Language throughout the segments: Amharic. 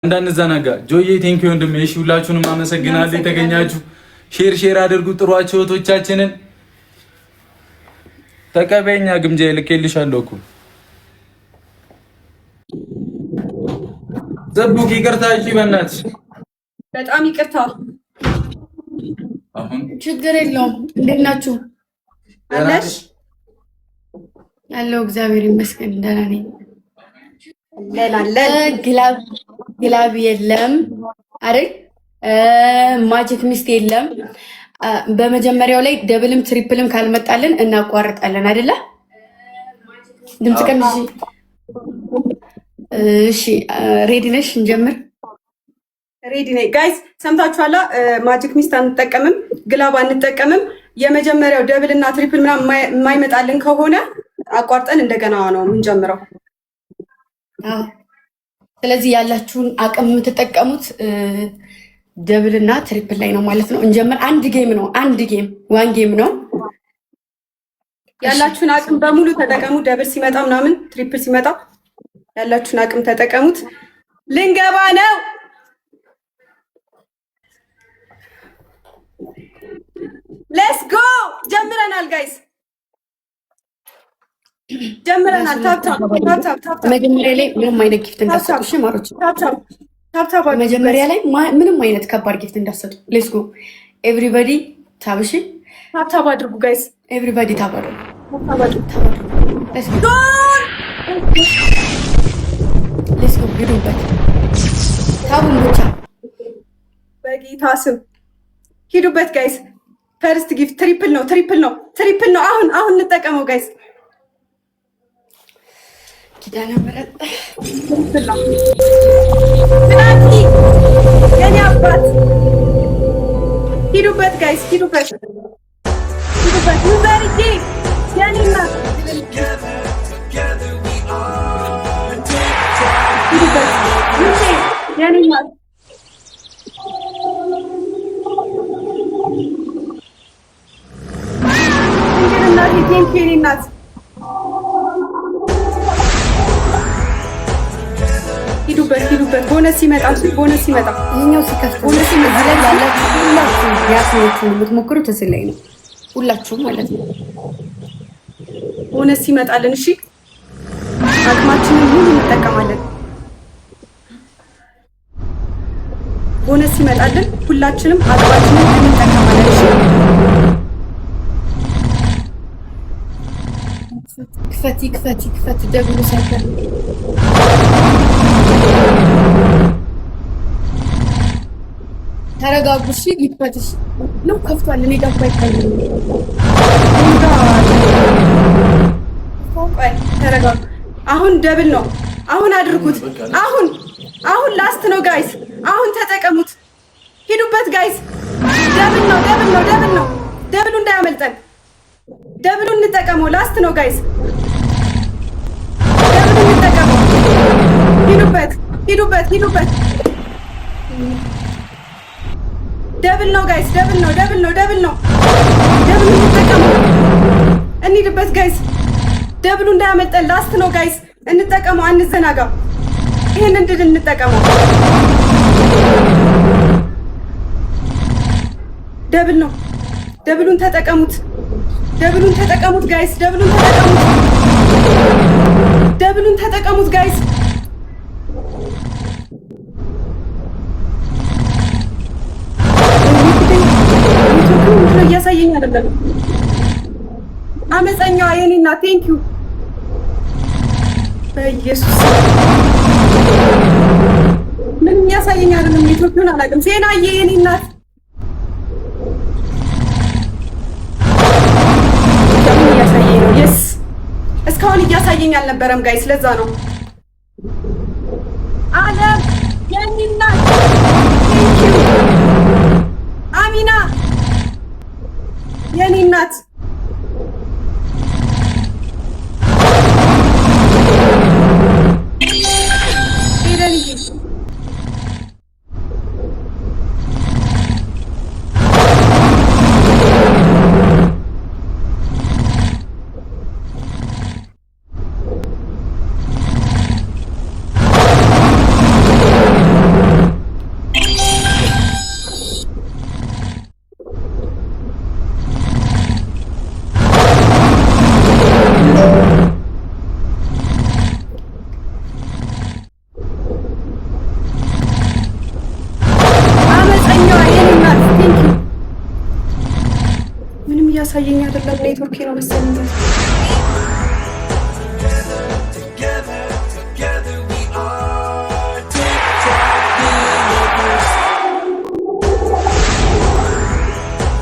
እንዳንዘናጋ። ጆዬ thank you ወንድሜ። እሺ ሁላችሁንም አመሰግናለሁ የተገኛችሁ። Share share አድርጉ፣ ጥሯቸው እህቶቻችንን። ተቀበኛ ግምጃ ልኬልሻለሁ እኮ ጽቡቅ። ይቅርታ። እሺ በእናትሽ በጣም ይቅርታ። አሁን ችግር የለውም። እንዴት ናችሁ? አለሽ ያለው እግዚአብሔር ይመስገን ደህና ነኝ። አለን። Glove የለም አይደል? Magic mist የለም። በመጀመሪያው ላይ double ም triple ም ካልመጣልን እናቋርጣለን አይደለ? ድምፅ ቀንሽ። እሺ ready ነሽ? እንጀምር። Ready ነኝ guys። ሰምታችኋላ። Magic mist አንጠቀምም፣ glove አንጠቀምም። የመጀመሪያው double እና triple ምናምን የማይመጣልን ከሆነ አቋርጠን እንደገና ነው የምንጀምረው። አዎ። ስለዚህ ያላችሁን አቅም የምትጠቀሙት double እና triple ላይ ነው ማለት ነው። እንጀምር። አንድ game ነው፣ አንድ game፣ one game ነው። ያላችሁን አቅም በሙሉ ተጠቀሙ። Double ሲመጣ ምናምን triple ሲመጣ ያላችሁን አቅም ተጠቀሙት። ልንገባ ነው። Let's go ጀምረናል guys፣ ጀምረናል። Tap tap tap tap tap መጀመሪያ ላይ ምንም አይነት gift እንዳትሰጡ እሺ ማሮች። Tap tap tap tap መጀመሪያ ላይ ምንም አይነት ከባድ gift እንዳትሰጡ። Let's go everybody tap እሺ። Tap tap አድርጉ guys። Everybody tap አድርጉ። Tap tap አድርጉ። Tap አድርጉ። Let's go let's go ሂዱበት። Tap ኡን ብቻ በጌታ ስም ሂዱበት guys። First gift triple ነው፣ triple ነው፣ triple ነው። አሁን አሁን እንጠቀመው guys። ኪዳነ ምሕረት Triple ነው። ብላኪ የኔ አባት ሂዱበት guys፣ ሂዱበት፣ ሂዱበት። ዩዘርዬ የኔ እናት ሂዱበት። ዩሴ የኔ እናት ድንግል እናቴ thank you የኔ እናት። ሂዱበት፣ ሂዱበት። ቦነስ ሲመጣ፣ ቦነስ ሲመጣ ይሄኛው ሲከፍት ቦነስ ሲመጣ እዚህ ላይ ያላችሁ ሁላችሁ ያስኖቹን የምትሞክሩት እዚህ ላይ ነው፣ ሁላችሁም ማለት ነው። ቦነስ ሲመጣልን፣ እሺ አቅማችንን ሙሉ እንጠቀማለን። ቦነስ ሲመጣልን ሁላችንም አቅማችንን እንጠቀማለን። እሺ ክፈት ክፈት ክፈት double ኡ ሳይቀር ተረጋጉ። እሺ ይክፈትሽ ነው ከፍቷል። እኔ ጋር እኮ አይታይም። ቆይ ተረጋጉ። አሁን double ነው። አሁን አድርጉት። አሁን አሁን last ነው guys። አሁን ተጠቀሙት። ሂዱበት guys። Double ነው፣ double ነው፣ double ነው። Double ኡ እንዳያመልጠን። Double ኡ እንጠቀመው። Last ነው guys። Double ኡ እንጠቀመው። ሂዱበት፣ ሂዱበት፣ ሂዱበት። Double ነው guys። Double ነው፣ double ነው፣ double ነው። Double ኡ እንጠቀመው። እንሂድበት guys። Double ኡ እንዳያመልጠን። Last ነው guys። እንጠቀመው፣ አንዘናጋ። ይሄን እንድል እንጠቀመው። Double ነው። Double ኡን ተጠቀሙት። Double ኡን ተጠቀሙት guys። Double ኡን ተጠቀሙት። Double ኡን ተጠቀሙት guys። ኔትወርክ ምንድን ነው እያሳየኝ አይደለም። አመፀኛዋ የኔ እናት thank you በኢየሱስ ምንም እያሳየኝ አይደለም። ኔትወርኩን አላውቅም። ዜናዬ የኔ እናት እስካሁን እያሳየኝ ነው። Yes እስካሁን እያሳየኝ አልነበረም guys፣ ለዛ ነው። አለም የኔ እናት thank you አሚና የኔ እናት ሄደንዬ እያሳየኝ አይደለም። ኔትወርክ ነው መሰለኝ። Together, together we are TikTok believers.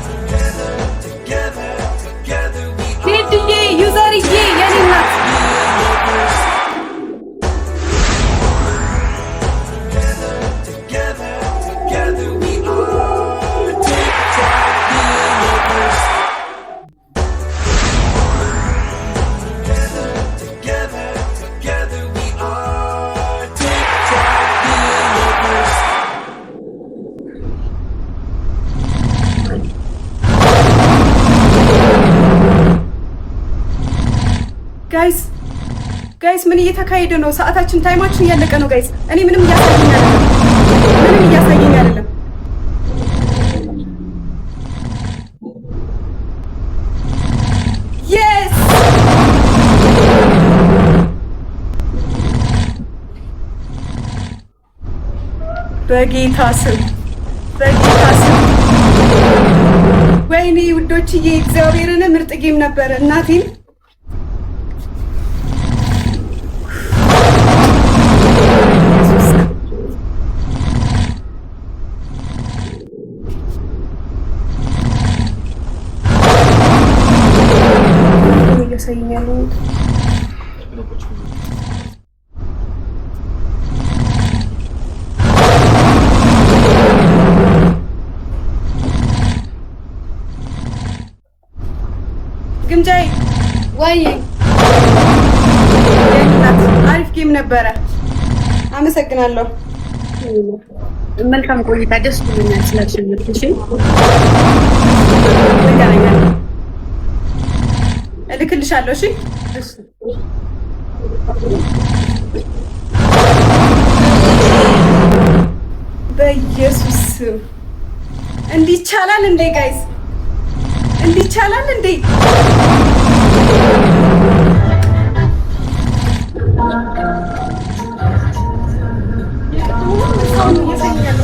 Together, together we are ቴድዬ፣ user ዬ፣ የኔ እናት። Together, together we are TikTok believers. Together, together we are TikTok believers. Guys, guys፣ ምን እየተካሄደ ነው? ሰዓታችን time ኣችን እያለቀ ነው guys። እኔ ምንም እያሳየኝ አይደለም። ምንም እያሳየኝ አይደለም። Yes፣ በጌታ ስም፣ በጌታ ስም። ወይኔ ውዶችዬ፣ እግዚአብሔርን ምርጥ game ነበረ እናቴን። ኢየሱስ። እያሳየኝ ያለው ግምጃዬ። ወይ። የኔ እናት፣ አሪፍ game ነበረ። አመሰግናለሁ። መልካም ቆይታ። ደስ ብሎኛል ስላሸነፍሽ። እንገናኛለን። እልክልሻለሁ። እሺ። እሺ። በኢየሱስ ስም፣ እንዲህ ይቻላል እንዴ guys? እንዲህ ይቻላል እንዴ? እስካሁን እያሳየኝ ያለው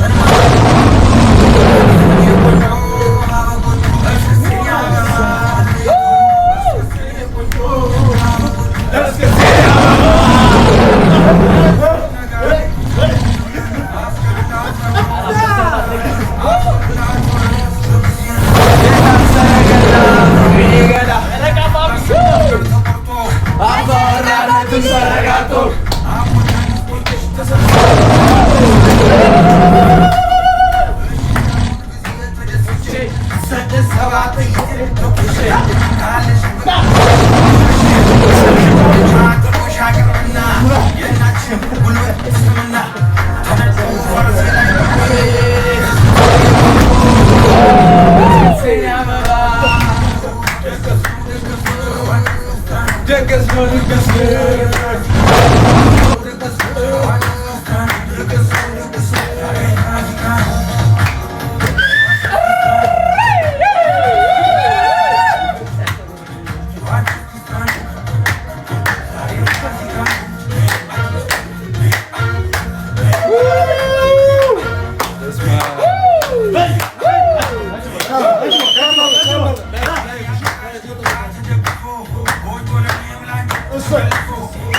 What's up?